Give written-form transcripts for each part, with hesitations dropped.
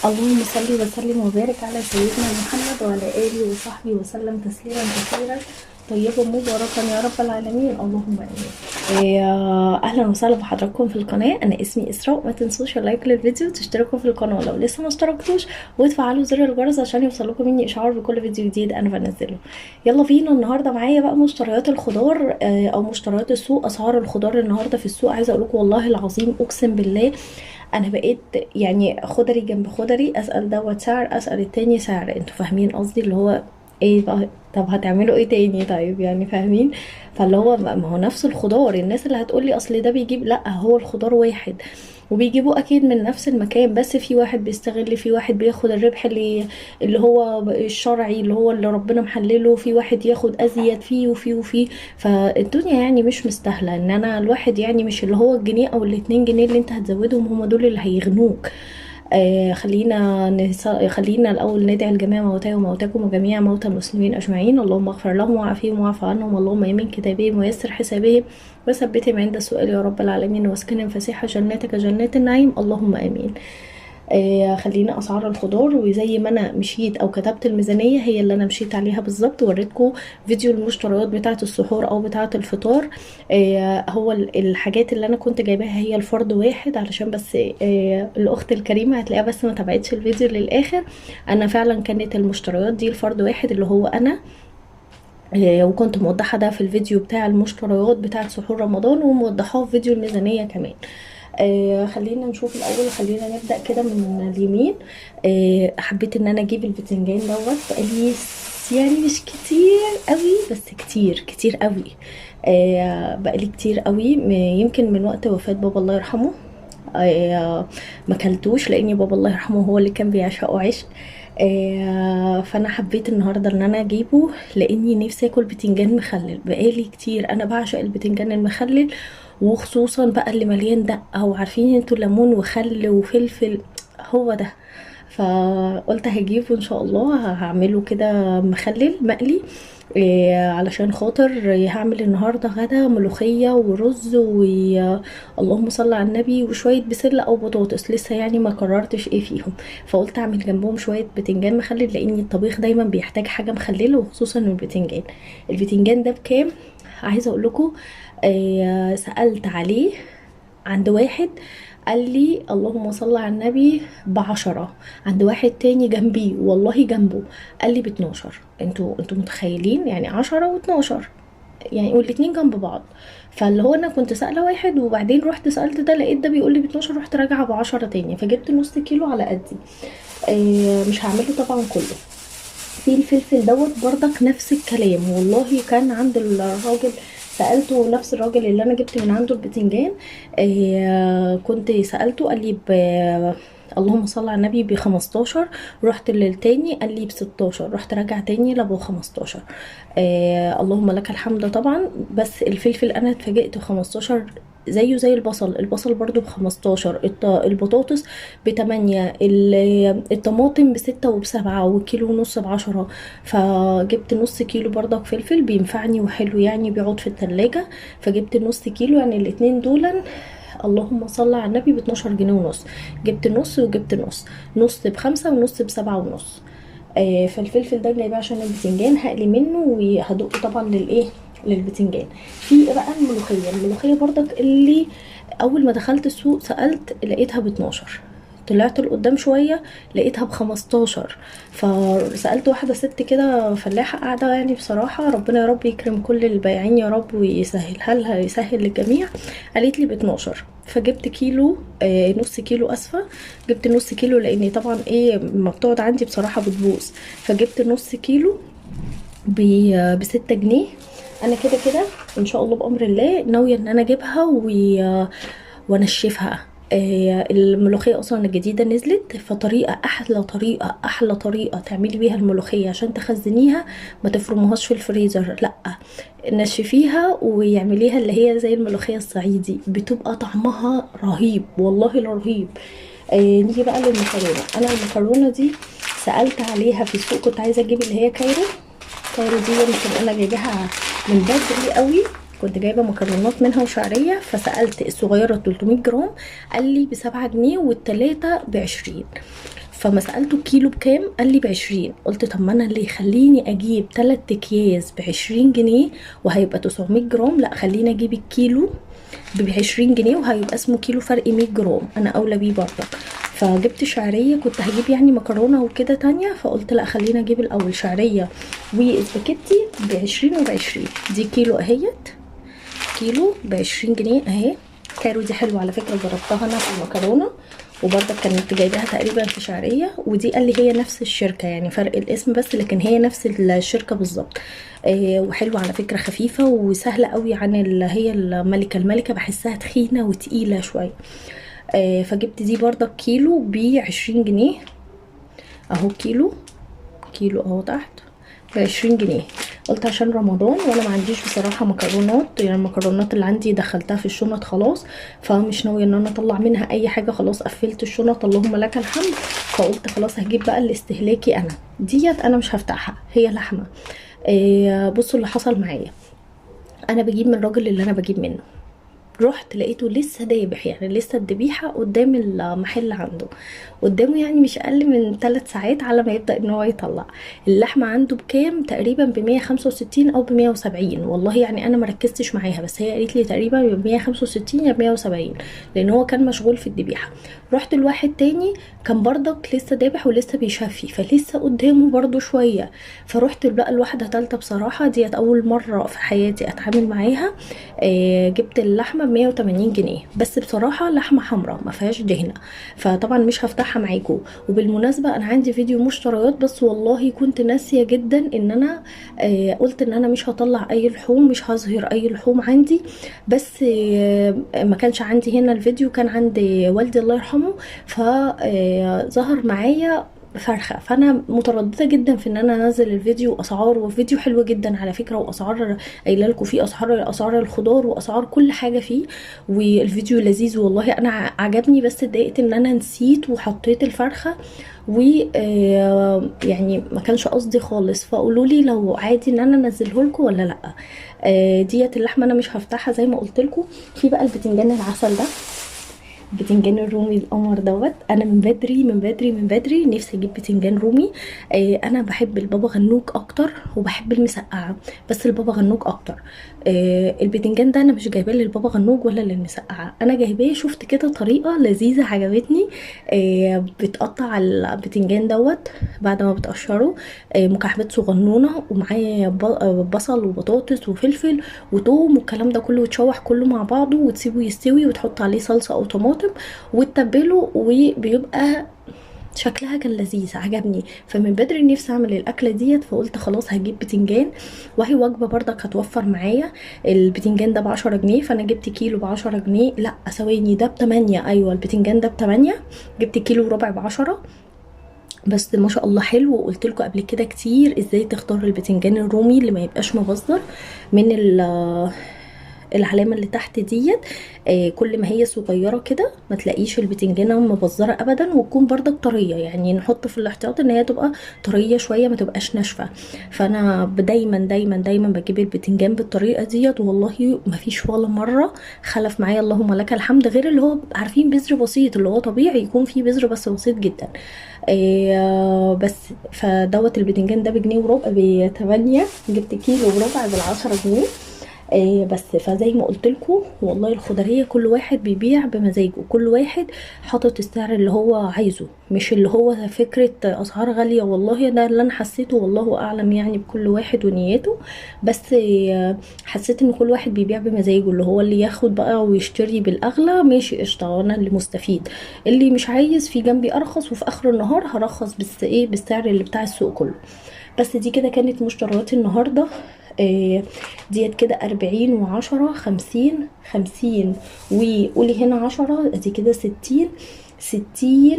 اللهم صل وسلم وبارك على سيدنا محمد وعلى آله وصحبه وسلم تسليما كثيرا طيبا مباركا يا رب العالمين، اللهم امين. اهلا وسهلا بحضراتكم في القناة. انا اسمي اسراء. ما تنسوش ال like للفيديو وتشتركوا في القناة لو لسه ما اشتركتوش، وتفعلوا زر الجرس عشان يوصلكم مني اشعار بكل فيديو جديد انا بنزله. يلا بينا. النهارده معايا بقى مشتريات الخضار او مشتريات السوق، اسعار الخضار النهارده في السوق. عايزه اقول لكم والله العظيم اقسم بالله انا بقيت يعني خضري جنب خضري، اسال دوت سعر، اسال التاني سعر، انتوا فاهمين قصدي اللي هو ايه بقى؟ طب هتعملوا ايه تاني؟ طيب يعني فاهمين؟ فاللي هو ما هو نفس الخضار. الناس اللي هتقولي اصل ده بيجيب، لا هو الخضار واحد وبيجيبوه اكيد من نفس المكان، بس في واحد بيستغل، في واحد بياخد الربح اللي هو الشرعي اللي هو اللي ربنا محلله، في واحد ياخد ازيد فيه وفيه وفيه. فالدنيا يعني مش مستاهلة ان انا الواحد يعني مش اللي هو الجنيه او الاتنين جنيه اللي انت هتزودهم هما دول اللي هيغنوك. خلينا الأول ندعي لجميع موتاي وموتاكم وجميع موتى المسلمين أجمعين. اللهم اغفر لهم وعافيهم واعف عنهم، اللهم يمن كتابهم ويسر حسابهم وثبتهم عند السؤال يا رب العالمين، واسكنهم فسيح جناتك جنات النعيم، اللهم آمين. خلينا اسعار الخضار، وزي ما انا مشيت او كتبت الميزانية هي اللي انا مشيت عليها بالظبط. وريتكم فيديو المشتريات بتاعه السحور او بتاعه الفطار. هو الحاجات اللي انا كنت جايباها هي الفرد واحد، علشان بس الاخت الكريمة هتلاقيها بس ما تابعتش الفيديو للاخر. انا فعلا كانت المشتريات دي الفرد واحد اللي هو انا، وكنت موضحة ده في الفيديو بتاع المشتريات بتاعه سحور رمضان، وموضحاه في فيديو الميزانية كمان. خلينا نشوف الاول، خلينا نبدا كده من اليمين. حبيت ان انا اجيب البتنجان دوت، بقالي يعني مش كتير قوي بس كتير كتير قوي. بقالي كتير قوي، يمكن من وقت وفاة بابا الله يرحمه. ما كلتوش لان بابا الله يرحمه هو اللي كان بيعشقه عشق. فانا حبيت النهارده ان انا اجيبه لاني نفسي اكل بتنجان مخلل، بقالي كتير انا بعشق البتنجان المخلل، وخصوصا بقى اللي مليان دقه، وعارفين انتوا ليمون وخل وفلفل، هو ده. فقلت هجيبه ان شاء الله، هعمله كده مخلل مقلي، علشان خاطر هعمل النهارده غدا ملوخية ورز اللهم صل على النبي، وشوية بسلة او بطاطس، لسه يعني ما قررتش ايه فيهم. فقلت اعمل جنبهم شوية بتنجان مخلل، لان الطبيخ دايما بيحتاج حاجة مخلله، وخصوصا البتنجان. البتنجان ده بكام؟ عايزه اقول لكم، سالت عليه عند واحد قال لي اللهم صل على النبي ب10، عند واحد تاني جنبي والله جنبه قال لي ب12. انتوا متخيلين يعني 10 و12 يعني، والاتنين جنب بعض. فاللي هو انا كنت سألة واحد وبعدين رحت سألت ده، لقيت ده بيقول لي ب12، رحت راجعة ب10 تاني، فجبت نص كيلو على قدي. مش هعمله طبعا كله. في الفلفل دوت برضك نفس الكلام، والله كان عند الراجل سألته، نفس الراجل اللي انا جبت من عنده البتنجان، كنت سألته قال لي اللهم صل على النبي ب15، رحت للتاني قال لي ب16، رحت راجع تاني لابو 15. اللهم لك الحمد طبعا. بس الفلفل انا اتفاجئت 15، زيه زي البصل، البصل برضو ب15، البطاطس ب8، الطماطم ب6 وب7، وكيلو ونص ب10. فجبت نص كيلو برضك فلفل بينفعني وحلو يعني، بيقعد في التلاجة، فجبت نص كيلو. يعني الاتنين دولا اللهم صل على النبي باتناشر جنيه ونص، جبت نص وجبت نص، نص ب5 ونص بسبعة ونص. فالفلفل ده جايباه عشان البتنجان، هقلي منه وهدقه طبعا للايه، للبتنجان. في بقى الملوخية، الملوخية برضك اللي اول ما دخلت السوق سألت لقيتها ب12، طلعت لقدام شوية لقيتها ب15. فسألت واحدة ست كده فلاحة قاعدة، يعني بصراحة ربنا يا رب يكرم كل البايعين يا رب ويسهلها لها، يسهل للجميع. قالت لي ب12، فجبت كيلو، نص كيلو اسفة، جبت نص كيلو لاني طبعا ايه ما بتقعد عندي بصراحة بتبوظ، فجبت نص كيلو ب6 جنيه. انا كده كده ان شاء الله بامر الله ناوية ان انا اجيبها وانشفها. الملوخية اصلا الجديدة نزلت، فطريقة احلى طريقه، احلى طريقه تعملي بيها الملوخية عشان تخزنيها ما تفرموهاش في الفريزر، لا نشفيها ويعمليها اللي هي زي الملوخية الصعيدي، بتبقى طعمها رهيب والله رهيب. نيجي بقى للمكرونه. انا المكرونه دي سالت عليها في السوق، كنت عايزه اجيب اللي هي كايرو. كايرو دي يمكن انا جايباها من بدري قوي، كنت جايبه مكرونات منها وشعريه، فسالت الصغيرة 300 جرام قال لي ب7 جنيه والتلاته ب20. فما سالته كيلو بكام قال لي ب20. قلت طب ما انا اللي يخليني اجيب 3 اكياس ب20 جنيه وهيبقى 900 جرام، لا خليني اجيب الكيلو ب20 جنيه وهيبقى اسمه كيلو فرق 100 جرام، انا اولى بيه برضه. فجبت شعرية، كنت هجيب يعني مكرونه وكده تانية، فقلت لا خلينا اجيب الاول شعرية واسباجيتي ب20 وب20. دي كيلو اهيت، كيلو ب20 جنيه اهي. كارو دي حلوة على فكرة، جربتها انا في المكرونه وبرضه كانت جايباها تقريبا في شعرية، ودي قال لي هي نفس الشركة يعني فرق الاسم بس، لكن هي نفس الشركة بالظبط. وحلوه على فكرة، خفيفة وسهلة قوي عن اللي هي الملكة. الملكة بحسها تخينة وتقيله شوية. فجبت دي برضه كيلو ب20 جنيه اهو، كيلو كيلو اهو تحت ب20 جنيه. قلت عشان رمضان وانا ما عنديش بصراحة مكرونات، يعني المكرونات اللي عندي دخلتها في الشنط خلاص، فمش ناوية ان انا اطلع منها اي حاجة، خلاص قفلت الشنط اللهم لك الحمد. فقلت خلاص هجيب بقى الاستهلاكي انا، ديت انا مش هفتحها، هي لحمه. بصوا اللي حصل معايا، انا بجيب من الراجل اللي انا بجيب منه، رحت لقيته لسه دابح، يعني لسه الذبيحة قدام المحل عنده، قدامه يعني مش اقل من 3 ساعات على ما يبدا ان هو يطلع اللحمة. عنده بكام؟ تقريبا ب165 او ب170، والله يعني انا ما ركزتش معاها، بس هي قالت لي تقريبا ب165 يا ب170، لان هو كان مشغول في الذبيحة. رحت لواحد تاني كان برضك لسه دابح ولسه بيشفي، فلسه قدامه برضو شوية. فروحت بقى لواحدة تالتة، بصراحة ديت اول مرة في حياتي اتعامل معاها. جبت اللحمة ب180 جنيه، بس بصراحة لحمه حمراء ما فيهاش دهنه، فطبعا مش هفتحها معاكم. وبالمناسبة انا عندي فيديو مشتريات، بس والله كنت ناسيه جدا ان انا قلت ان انا مش هطلع اي لحوم، مش هظهر اي لحوم عندي، بس ما كانش عندي هنا الفيديو، كان عند والدي الله يرحمه، فظهر معايا فرخة. فانا مترددة جدا في ان انا انزل الفيديو، اسعار، وفيديو حلو جدا على فكرة، واسعار قايله لكم فيه اسعار الخضار واسعار كل حاجة فيه، والفيديو لذيذ والله انا عجبني، بس اتضايقت ان انا نسيت وحطيت الفرخه، و يعني ما كانش قصدي خالص. فقولوا لي لو عادي ان انا انزله لكم ولا لا. ديت اللحمة انا مش هفتحها زي ما قلت لكم. في بقى البتنجان العسل ده، بتنجان الرومي القمر دوت، انا من بدري من بدري من بدري نفسي اجيب بتنجان رومي. انا بحب البابا غنوج اكتر، وبحب المسقعه، بس البابا غنوج اكتر. البتنجان ده انا مش جايباه للبابا غنوج ولا للمسقعه، انا جايباه شفت كده طريقه لذيذة عجبتني. بتقطع البتنجان دوت بعد ما بتقشره، مكعبات صغنونه، ومعاه بصل وبطاطس وفلفل وتوم والكلام ده كله، وتشوح كله مع بعضه وتسيبه يستوي، وتحط عليه صلصه او طماطم وتتبله، وبيبقى شكلها كان لذيذ عجبني. فمن بدري نفسي اعمل الاكلة ديت، فقلت خلاص هجيب بتنجان، وهي وجبة برضك هتوفر معايا. البتنجان ده ب10 جنيه، فانا جبت كيلو ب10 جنيه، لا ثواني ده ب8، ايوه البتنجان ده ب8، جبت كيلو وربع ب10، بس ما شاء الله حلو. وقلت لكم قبل كده كتير ازاي تختار البتنجان الرومي اللي ما يبقاش مبذر من العلامة اللي تحت ديت. كل ما هي صغيرة كده ما تلاقيش البتنجانه مبذره ابدا، وتكون برضك طرية، يعني نحط في الاحتياط ان هي تبقى طرية شوية ما تبقاش ناشفة. فانا دايما دايما دايما بجيب البتنجان بالطريقة ديت، والله ما فيش ولا مرة خلف معايا اللهم لك الحمد، غير اللي هو عارفين بذر بسيط، اللي هو طبيعي يكون فيه بذر بس بسيط جدا. بس فدوت البتنجان ده بجنيه وربع، ب8، جبت كيلو وربع ب10 جنيه. بس فزي ما قلت لكم والله الخضريه كل واحد بيبيع بمزاجه، كل واحد حاطط السعر اللي هو عايزه، مش اللي هو فكرة اسعار غالية. والله ده اللي انا حسيته، والله اعلم يعني بكل واحد ونيته، بس حسيت ان كل واحد بيبيع بمزاجه، اللي هو اللي ياخد بقى ويشتري بالاغلى ماشي قشطه، انا اللي مستفيد، اللي مش عايز في جنبي ارخص، وفي اخر النهار هرخص بس ايه بالسعر اللي بتاع السوق كله. بس دي كده كانت مشترياتي النهارده. ديت كده 40 و10، 50، 50، وقولي هنا 10، ادي كده 60، 60،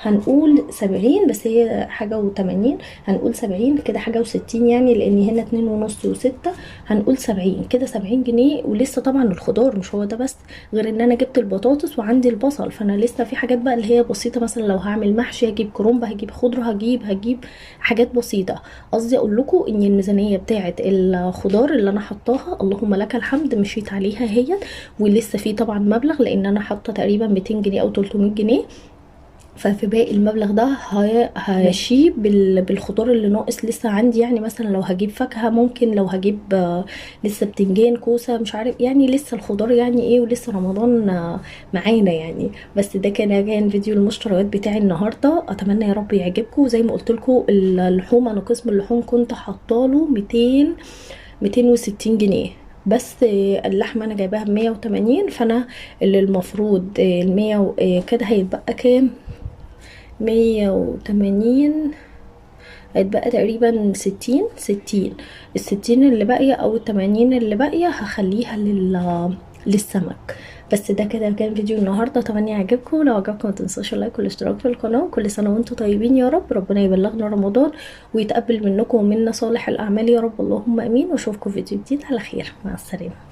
هنقول 70، بس هي حاجة و80، هنقول 70 كده، حاجة و60 يعني، لان هنا 2.5 و6، هنقول 70 كده، 70 جنيه. ولسه طبعا الخضار مش هو ده بس، غير ان انا جبت البطاطس وعندي البصل، فانا لسه في حاجات بقى اللي هي بسيطة، مثلا لو هعمل محشي هجيب كرنب، هجيب خضرة، هجيب حاجات بسيطة. قصدي اقول لكم ان الميزانية بتاعه الخضار اللي انا حطاها اللهم لك الحمد مشيت عليها هي، ولسه في طبعا مبلغ لان انا حاطه تقريبا 200 جنيه او 300 جنيه، ففي باقي المبلغ ده هشيب بالخضار اللي ناقص لسه عندي. يعني مثلا لو هجيب فاكهة ممكن، لو هجيب لسه بتنجان، كوسة، مش عارف يعني، لسه الخضار يعني ايه، ولسه رمضان معانا يعني. بس ده كان فيديو المشتريات بتاعي النهارده، اتمنى يا رب يعجبكم. زي ما قلت لكم اللحوم، انا قسم اللحوم كنت حاطاله 260 جنيه بس، اللحمة انا جايباها بمية وتمانين، فانا اللي المفروض، المية كده هيتبقى كام؟ 180، هيتبقى تقريبا 60، الستين اللي باقية او التمانين اللي باقية هخليها للسمك. بس ده كده كان فيديو النهارده، اتمنى يعجبكم. لو عجبكم ما تنسوش اللايك والاشتراك في القناة، وكل سنة وانتم طيبين يا رب، ربنا يبلغنا رمضان ويتقبل منكم ومنا صالح الاعمال يا رب، اللهم امين. واشوفكم في فيديو جديد على خير، مع السلامة.